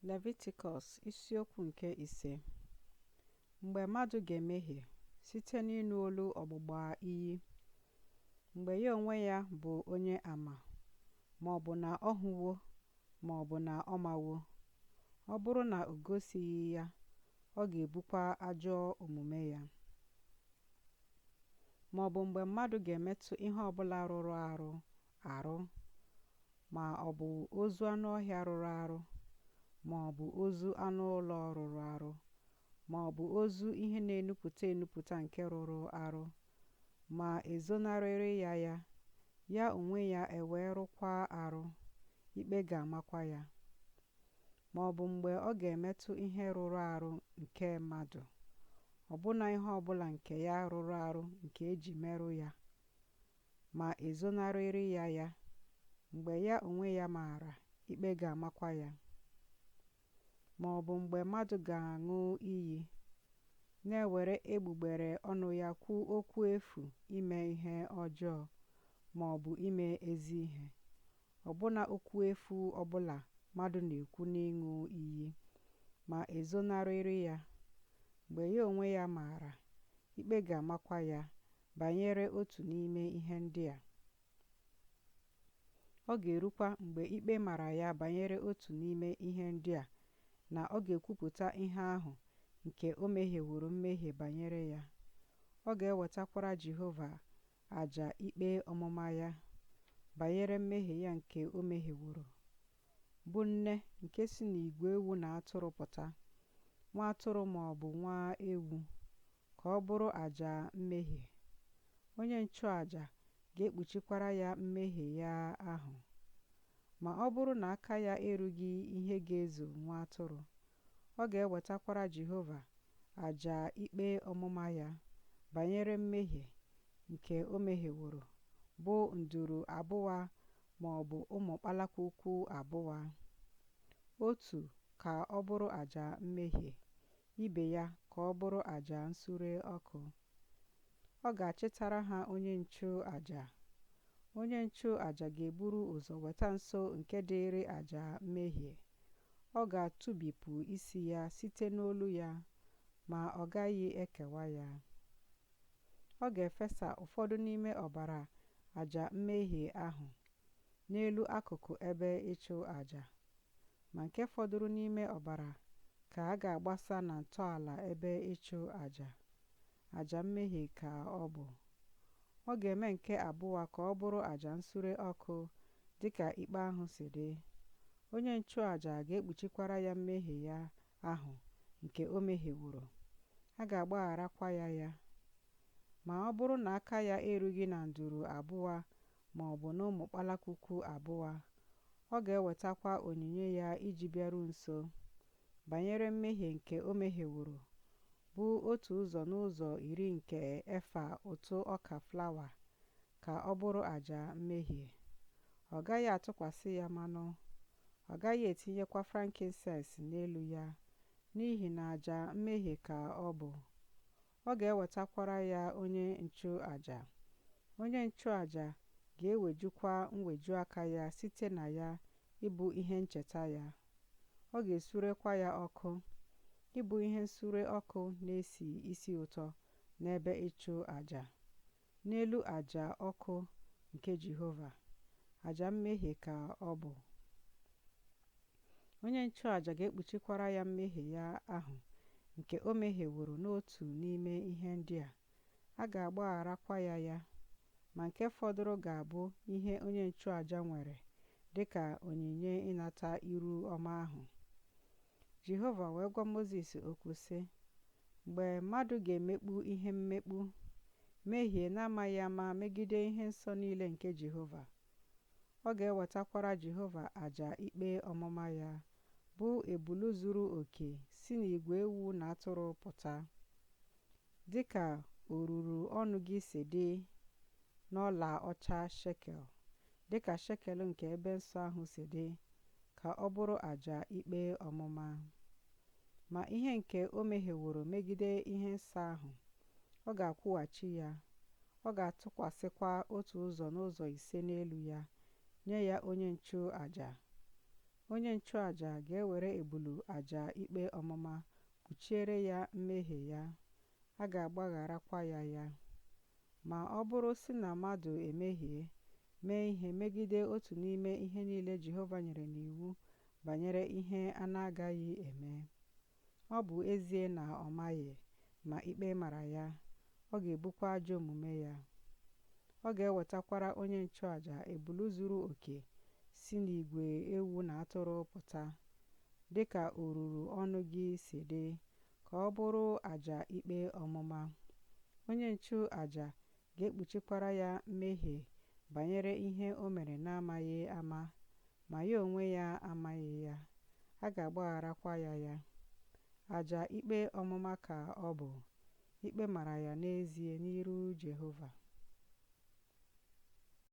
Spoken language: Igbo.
Levitikọs isiokwu nke 5. Mgbe mmadụ ga-emehie site n'ịnụ olu ọgbụgba iyi, mgbe ya onwe ya bụ onye ama, ma ọ bụ na ọ hụwo ma ọ bụ na ọ mawo, ọ bụrụ na o gosighị ya, ọ ga-ebukwa ajọ omume ya. Ma ọ bụ mgbe mmadụ ga-emetụ ihe ọ bụla rụrụ arụ arụ, ma ọ bụ ozu anụ ọhịa rụrụ arụ, ma ọ bụ ozu anụ ụlọ rụrụ arụ, ma ọ bụ ozu ihe na-enupụta enupụta nke rụrụ arụ, ma ezonarịrị ya ya, ya onwe ya ewee rụkwa arụ, ikpe ga-amakwa ya. Ma ọ bụ mgbe ọ ga-emetụ ihe rụrụ arụ nke mmadụ, ọbụna ihe ọ bụla nke ya rụrụ arụ nke eji merụ ya, ma ezonarịrị ya ya, mgbe ya onwe ya maara, ikpe ga-amakwa ya. Ma ọ bụ mgbe mmadụ ga-aṅụ iyi, na-ewere egbugbere ọnụ ya kwuo okwu efu ime ihe ọjọọ ma ọ bụ ime ezi ihe, ọbụna okwu efu ọbụla mmadụ na-ekwu n'ịṅụ iyi, ma ezonarịrị ya, mgbe ya onwe ya maara, ikpe ga-amakwa ya banyere otu n'ime ihe ndị a. Ọ ga-erukwa mgbe ikpe mara ya banyere otu n'ime ihe ndị a na ọ ga-ekwupụta ihe ahụ nke o mehieworo mmehie banyere ya. Ọ ga-ewetakwara Jehova àjà ikpe ọmụma ya banyere mmehie ya nke o mehieworo, bụ nne nke si n'igwe ewu na atụrụ pụta, nwa atụrụ ma ọ bụ nwa ewu, ka ọ bụrụ àjà mmehie. Onye nchụàjà ga-ekpuchikwara ya mmehie ya ahụ. Ma ọ bụrụ na aka ya erughị ihe ga-ezu nwa atụrụ, ọ ga-ewetakwara Jehova àjà ikpe ọmụma ya banyere mmehie nke o mehieworo, bụ nduru abụọ ma ọ bụ ụmụ kpalakwukwu abụọ, otu ka ọ bụrụ àjà mmehie, ibe ya ka ọ bụrụ àjà nsure ọkụ. Ọ ga-achịtara ha onye nchụàjà. Onye nchụàjà ga-eburu ụzọ weta nso nke dịịrị àjà mmehie. Ọ ga-atụbipụ isi ya site n'olu ya, ma ọ gaghị ekewa ya. Ọ ga-efesa ụfọdụ n'ime ọbara àjà mmehie ahụ n'elu akụkụ ebe ịchụ àjà, ma nke fọdụrụ n'ime ọbara ka a ga-agbasa na ntọala ebe ịchụ àjà. Àjà mmehie ka ọ bụ. Ọ ga-eme nke abụọ ka ọ bụrụ àjà nsure ọkụ dịka ikpe ahụ si dị. Onye nchụàjà ga-ekpuchikwara ya mmehie ya ahụ nke o mehieworo, a ga-agbagharakwa ya ya. Ma ọ bụrụ na aka ya erughị na nduru abụọ ma ọ bụ n'ụmụ kpalakwukwu abụọ, ọ ga-ewetakwa onyinye ya iji bịaruo nso, banyere mmehie nke o mehieworo, bụ otu ụzọ n'ụzọ iri nke efa ụtụ ọka flawa, ka ọ bụrụ àjà mmehie. Ọ gaghị atụkwasị ya mmanụ, ọ gaghị etinyekwa frankincense n'elu ya, n'ihi na àjà mmehie ka ọ bụ. Ọ ga-ewetakwara ya onye nchụàjà. Onye nchụàjà ga-ewejukwa mweju aka ya site na ya ịbụ ihe ncheta ya. Ọ ga-esurekwa ya ọkụ, ịbụ ihe nsure ọkụ na-esi isi ụtọ n'ebe ịchụ àjà, n'elu àjà ọkụ nke Jehova. Àjà mmehie ka ọ bụ. Onye nchụàjà ga-ekpuchikwara ya mmehie ya ahụ nke o mehieworo n'otu n'ime ihe ndị a, a ga-agbagharakwa ya ya, ma nke fọdụrụ ga-abụ ihe onye nchụàjà nwere dịka onyinye ịnata iru ọma ahụ. Jehova wee gwa Mozis okwu sị, Mgbe mmadụ ga-emekpu ihe mmekpu, mehie n'amaghị ama megide ihe nsọ niile nke Jehova, ọ ga-ewetakwara Jehova àjà ikpe ọmụma ya, bụ ebulu zuru oke si n'igwe ewu na atụrụ pụta, dịka oruru ọnụ gị si dị n'ọla ọcha shekel, dịka shekel nke ebe nsọ ahụ si dị, ka ọ bụrụ àjà ikpe ọmụma. Ma ihe nke o mehieworo megide ihe nsọ ahụ, ọ ga-akwụghachi ya, ọ ga-atụkwasịkwa otu ụzọ n'ụzọ ise n'elu ya, nye ya onye nchụàjà. Onye nchụaja ga-ewere ebulu aja ikpe ọmụma kpuchiere ya mmehie ya, a ga-agbagharakwa ya ya. Ma ọ bụrụ sị na mmadụ emehie, mee ihe megide otu n'ime ihe niile Jehova nyere n'iwu banyere ihe a na-agaghị eme, ọ bụ ezie na ọ maghị, ma ikpe mara ya, ọ ga-ebukwa ajọ omume ya. Ọ ga-ewetakwara onye nchụaja ebulu zuru oke si n'igwe ewu na atụrụ pụta, dịka oruru ọnụ gị si dị, ka ọ bụrụ aja ikpe ọmụma. Onye nchụaja ga-ekpuchikwara ya mmehie banyere ihe o mere n'amaghị ama, ma ya onwe ya amaghị ya, a ga-agbagharakwa ya ya. Aja ikpe ọmụma ka ọ bụ, ikpe mara ya n'ezie n'iru Jehova.